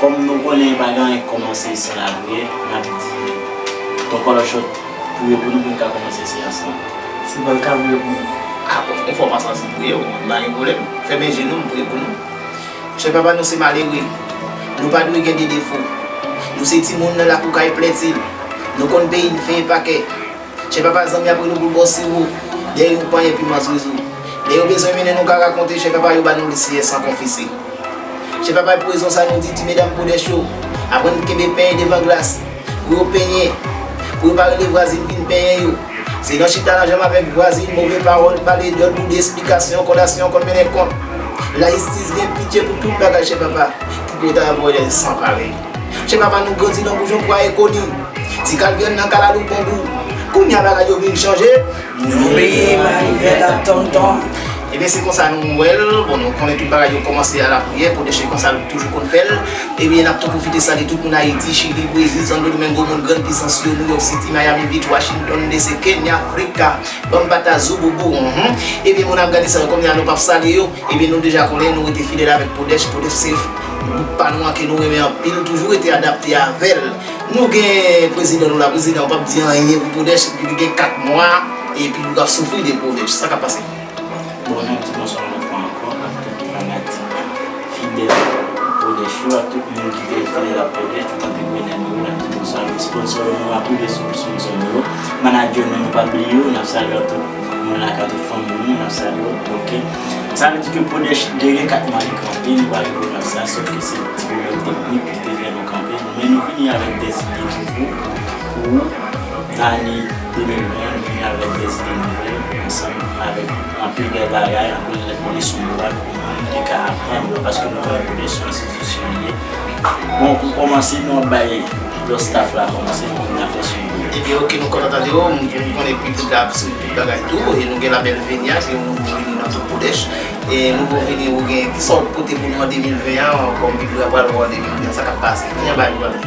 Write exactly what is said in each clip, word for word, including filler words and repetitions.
Kòm nou konnen pa gen anyen k kòmanse san lapriyè, n ap di Ton Kòlòchòt priye pou nou, pou nou ka kòmanse seyans lan. Se pa l ka priye pou nou. A bon, enfòmasyon ti priye, bon, pa gen pwoblèm. Fèmen je nou, m priye pou nou. Chè papa, nou se malere. Nou pa dwe gen de defo. Nou se timoun nan lakou kay Plètil. Nou konn peyi n fen e pakè. Chè papa, zanmi ap rele w pou l ba w siwo. Dèyè yo panyen piman zozo. Lè yo bezwen mennen nou ka rakonte, chè papa, yo ba nou li siye san konfese. Chè papa, e pou rezon sa nou di ti medam Podèch yo, aprann kenbe penyen devan glas, pou yo penyen, pou yo pa rele vwazin vin penyen yo. Se nan chita nan janm avèk vwazin, move pawòl, pale, dòt boude, esplikasyon, kòdasyon, konn mennen kont. Lajistis gen pitye pou tout bagay, chè papa. Pou pota vòlè san parèy. Chè papa, nou grandi nan boujon kwa e koni. Ti kal vyann nan kalalou bon gou. Kounye a bagay yo vin chanje. Nou beye marivèt ak tonton. Ebyen, se konsa nou wè l. Bon, nou konnen tout bagay yo kòmanse a lapriyè, Podèch se konsa l toujou konn fè l. Ebyen, n ap tou pwofite salye tout moun Ayiti, Chili, Brezil, Santo Domingo, moun grann pisans yo, New York City, Miami Beach, Washington D C, Kenya, Afrika, Bambata, Zububu, mhm. Ebyen, moun ap gade sa yo, kòm nou p ap salye yo, ebyen, nou deja konnen, nou rete fidèl avèk Podèch. Podèch se gwoup pa nou an ke nou renmen anpil, toujou rete adapte avè l. Nou gen prezidan nou la, prezidan, ou p ap di anyen pou Podèch, epi li gen kat mwa, epi nou ap soufri de Podèch. Sa k ap pase? Bon, n ap di bonswa yon lòt fwa ankò ak tout fanatik fidèl Podèch yo, ak tout moun ki te fidèl ak Podèch, tout antreprenè nou yo, n ap di bonswa. Sponsò nou, nou ap rive sou, sou zòn yo. Manadjè nou, nou p ap bliye yo, n ap salye tout moun lakay, tout fanmi nou, n ap salye yo, oke. Sa vle di ke Podèch te gen kat mwa li kanpe, nou pa rive nan sa, sòf ke se ti pwoblèm teknik ki te fè nou kanpe, men nou vini avèk de zide nouvo pou lane de mil ven, nou vini avèk de zide nouvèl, ansanm avèk anpil bèl bagay, anpil lèt leson moral pou moun ki ka aprann yo, paske nou konnen Podèch se yon enstitisyon li ye. Bon, pou kòmanse, nou ap bay lòt staff la kòmanse, pou n a fè swivi. Ebyen, oke, nou kontan tande w, m, m konnen piblik la ap swiv tout bagay tou, e nou gen Labèl Venya, se yon nouvo vini nan tout Podèch. E nouvo vini ou gen, kisa w pote pou nou an de mil ven an, kòm piblik la pral wè w an de mil ven an, sa k ap pase? Ki jan bagay yo pral ye?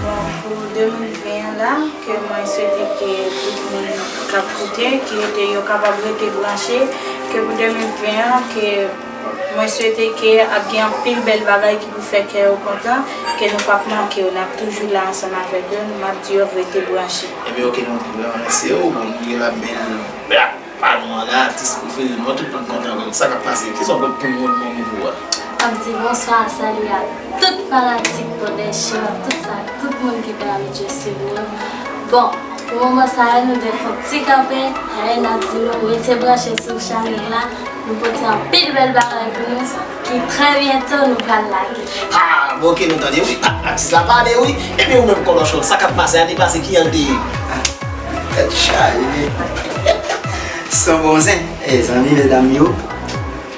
Bon, pou de mil ven an la, ke mwen swete ke tout moun k ap koute, ki rete, yo kapab rete branche, ke pou de mil ven an, ke mwen swete ke ap gen anpil bèl bagay ki pou fè kè yo kontan, ke nou p ap manke yo, n ap toujou la ansanm avèk yo, m ap di yo rete branche. Ebyen, oke, nou vrèman remèsye w, bon, nou gen Labèl Black. Pa nou an la, atis prefere nou an, tout moun kontan avè l. Sa k ap pase? Kisa w pot pou nou an bon moman an? M ap di bonswa, sali a tout fanatik Podèch yo, tout sa, tout moun ki konn abitye swiv nou. Bon, pou moman sa a, nou te fè yon ti kanpe, men n ap di nou rete branche sou chanèl la. Nou pote anpil bèl bagay pou nou, ki trè byento nou pral lage. Ah, bon, oke, nou tande, wi. Ah, atis la pale, wi. Ebyen, ou menm, Kòlòchòt, sa k ap pase? Ane pase, ki jan l te ye? Tèt chaje. San bon zen. E zanmi, medam yo,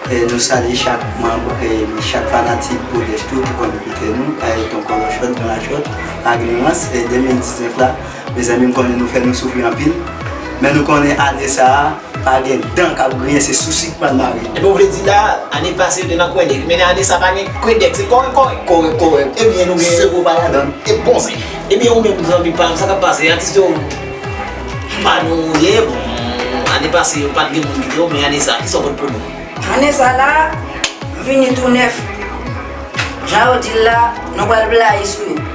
e nou salye chak manm, e chak fanatik Podèch tou ki konn koute nou, e Ton Kòlòchòt, Gran Lachòt, Laglerans, e de mil diznèf la, mezanmi, m konnen nou fè nou soufri anpil, men nou konnen ane sa a, pa gen dan k ap griyen, se sou sik pral mare. Epi w vle di la, ane pase yo te nan kwendèk, men ane sa pa gen kwendèk, se kòrèk, kòrèk. Kòrèk, kòrèk. Ebyen, nou gen zewo pa ladan. E bon zen. Ebyen, ou menm, zanmi pa m, sa k ap pase? Atis yo, pa nou ye, bon, ane pase yo pa t gen moun ki te yo, men ane sa, kisa w pot pou nou? Ane sa la, m vini tou nèf. Jan yo di l la, nou pral blayi sou yo.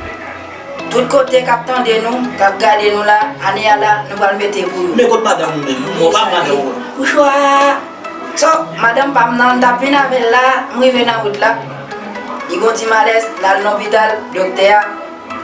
Tout kote k ap tande nou, k ap gade nou la, ane a la, nou pral mete pou yo. Men kot madanm ou menm? Bon, pa madanm ou. Poukwa? So, madanm pa m nan, m t ap vin avè l la, m rive nan wout la. Li gon ti malèz, l al lopital, doktè a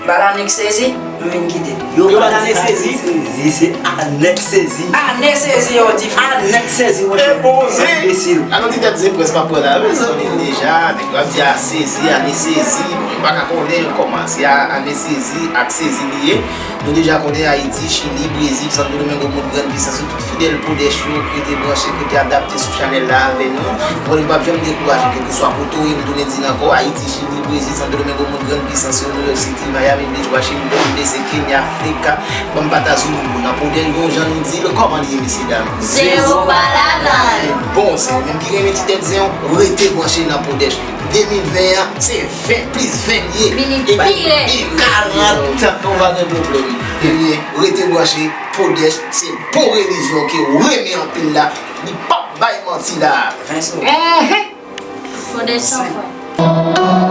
ba l anèksezi, m vin kite. Yo pa t anèksezi? Anèksezi, se anèksezi. Anèksezi, yo di. Anèksezi, monchè. E bon, se. Anbesil. Alò, ti tèt zen près pa pran la, mezanmi, deja, nèg yo ap di a sezi, ane sezi, bon, yo pa ka konnen kòman se a, ane sezi ak sezi li ye. Nou deja konnen Ayiti, Chili, Brezil, Santo Domingo, moun grann pisans yo, tout fidèl Podèch yo, rete branche, rete adapte sou chanèl la avè nou. Bon, nou p ap janm dekouraje, kèlkeswa kote w ye, nou tounen di l ankò, Ayiti, Chili, Brezil, Santo Domingo, moun grann pisans yo, New York City, Miami Beach, Washington D C, Kenya, Afrika, Bambata, Zububu, nan Podèch, yon jan nou di l, kòman li ye, mesye dam? Zewo pa ladan l. Bon, se ou menm ki renmen ti tèt zen, rete branche nan Podèch. De mil ven an, se ven plis ven l ye. Vini pi rèd. Epi karant, nou pa gen pwoblèm. Ebyen, rete branche, Podèch, se bon revizyon ke w renmen anpil la. Li p ap bay manti la. Ven sou. Mhm. Podèch san fwèt.